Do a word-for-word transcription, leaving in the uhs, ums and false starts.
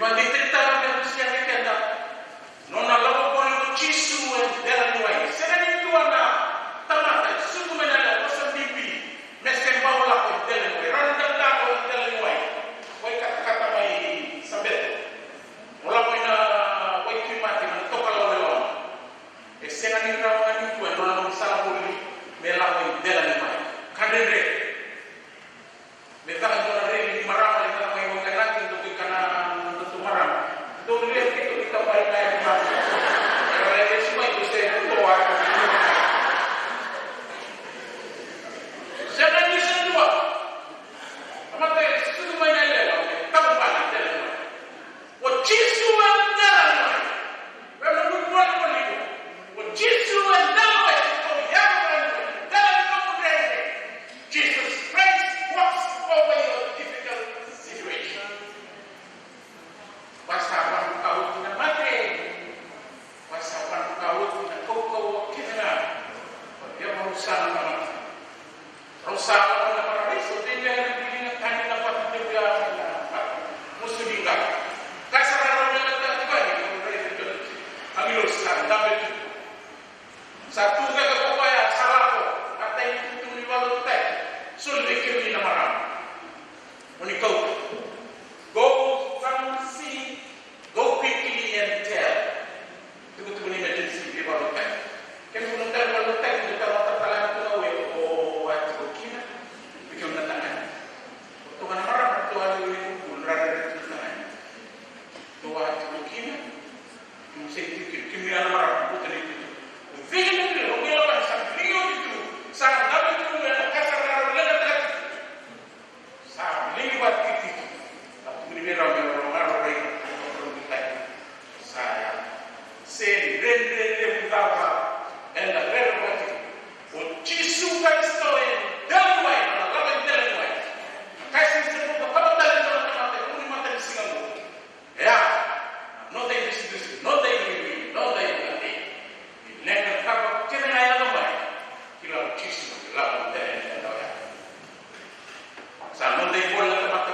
Vakadeitaka me dusia vei keda. Nona lako voli ko Jisu e dela ni wai. Sega ni dua na tamata e sucu mai na lewa, vosa bibi, me se bau lako e dela ni wai. Rawa ni da lako e dela ni wai. Wai katakata mai Sabeto. Mo lako ina wai Tuimate, na tokalau e loma. E sega ni rawa ga ni dua e nona nomu sala voli me lako e dela ni wai. Ka dredre. Me caka dua na reli ni marama, e caka mai Waiganaki, dou tu i kana, dou tu marama. Dou reli, dou tu i kabari na e marama. Era reli si mai, dou se dou wa. Sega ni se dua. Tamata e sucu mai na lewa, e taubana, e dela ni wai. O Jisu e dela ni wai. Vei na vuli voli voli. O Jisu e dela ni wai. O Jisu e dela ni wai. Jesus Christ walks over your difficult situation. Vasa vakaoti na mate. Vasa vakaoti na kaukauwa kece ga. Via vakausana na mate. Rau sa lako na marama, so tei beka na bibi na tani na vatu tei beka na vatu. Musu ni qaka. Ka sa rau na tani vani, rau raica tu na agilosi sa dabe tu. Sa tu beka ko koya sa lako, matai ni tutu ni valu tai. Soli vei kemuni na marama. Oni kauta. Go come see, go quickly and tell. Tukutuku ni emergency, veivakalotutaki. Kena vuna tale vakalotutaki, ni tale vakatatala na turaga o a tiko kina. Vei kemuni na tagane. O toka na marama, tou a tiko ni kukulu, rarere tu na tagane. Tou a tiko kina. Kemuni sega ni tiko kina, kemuni na marama, buta ni tiko. O vei na tiko, o vei na marama, sa tiko tu. Sa dabe tu, na kasa rarau, leqa tale. Sa lili vakatikitiki. Sa tukuni vei rau me rau lako raica, rau lako raica. Sa ya. Se dredre levu cava eda rere vakatikitiki. O Jisu Karisito e dela ni wai, na lako e dela ni wai. Ka sega ni se bau cakava tale e dua na tamata e kune matanisiga qo. Ia, noda idusidusi, noda inuinui, noda inuinui. Ni leqa cava kece ga e yaco mai, kila o Jisu e lako dela ni wai. Sa noda ivola na tamata